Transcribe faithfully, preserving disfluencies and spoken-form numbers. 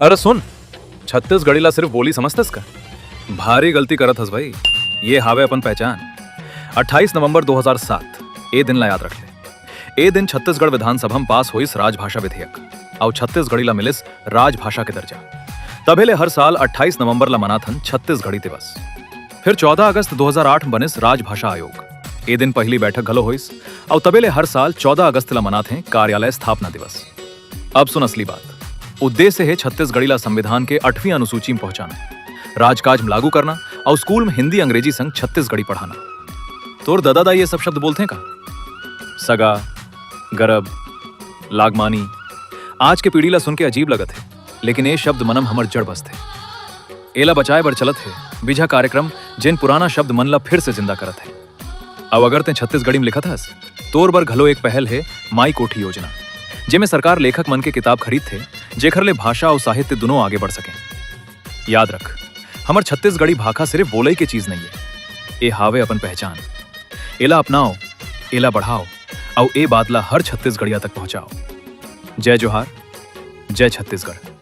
अरे सुन, छत्तीसगढ़ी ला सिर्फ बोली समझथस का? भारी गलती करत हस भाई। ये हावे अपन पहचान। अट्ठाईस नवंबर दो हज़ार सात, ए दिन ला याद रख ले। ए दिन छत्तीसगढ़ विधानसभा म पास होइस राजभाषा विधेयक, अउ छत्तीसगढ़ी ला मिलिस राजभाषा के दर्जा। तभे ले हर साल अट्ठाईस नवंबर ला मनाथन छत्तीसगढ़ी दिवस। फिर चौदह अगस्त दो हज़ार आठ म बनिस राजभाषा आयोग। ए दिन पहली बैठक घलो होइस, अउ तबे ले हर साल चौदह अगस्त ला मनाथे कार्यालय स्थापना दिवस। अब सुन असली बात। उद्देश्य हे छत्तीसगढ़ी ला संविधान के अठवीं अनुसूची म पहुंचाना, राजकाज म लागू करना अउ स्कूल म हिंदी अंग्रेजी संग छत्तीसगढ़ी पढ़ाना। तोर ददा दाई ये सब शब्द बोलथे का? सगा, गरब, लागमानी। आज के पीढ़ी ला सुन के अजीब लगत हे, लेकिन ए शब्द मन म हमर जड़ बसथे। एला बचाए बर चलत हे बिजहा कार्यक्रम, जेन पुराना शब्द मन ला फिर से जिंदा करत हे। अउ अगर तें छत्तीसगढ़ी म लिखत हस, तोर बर घलो एक पहल हे माई कोठी योजना, जेमे सरकार लेखक मन के किताब खरीदथे, जेखर ले भाषा अउ साहित्य दुनों आगे बढ़ सकें। याद रख, हमर छत्तीसगढ़ी भाखा सिर्फ बोलई के चीज नइये, ए हावे अपन पहचान। एला अपनाओ, एला बढ़ाओ, अउ ए बात ला हर छत्तीसगढ़िया तक पहुंचाओ। जय जोहार, जय छत्तीसगढ़।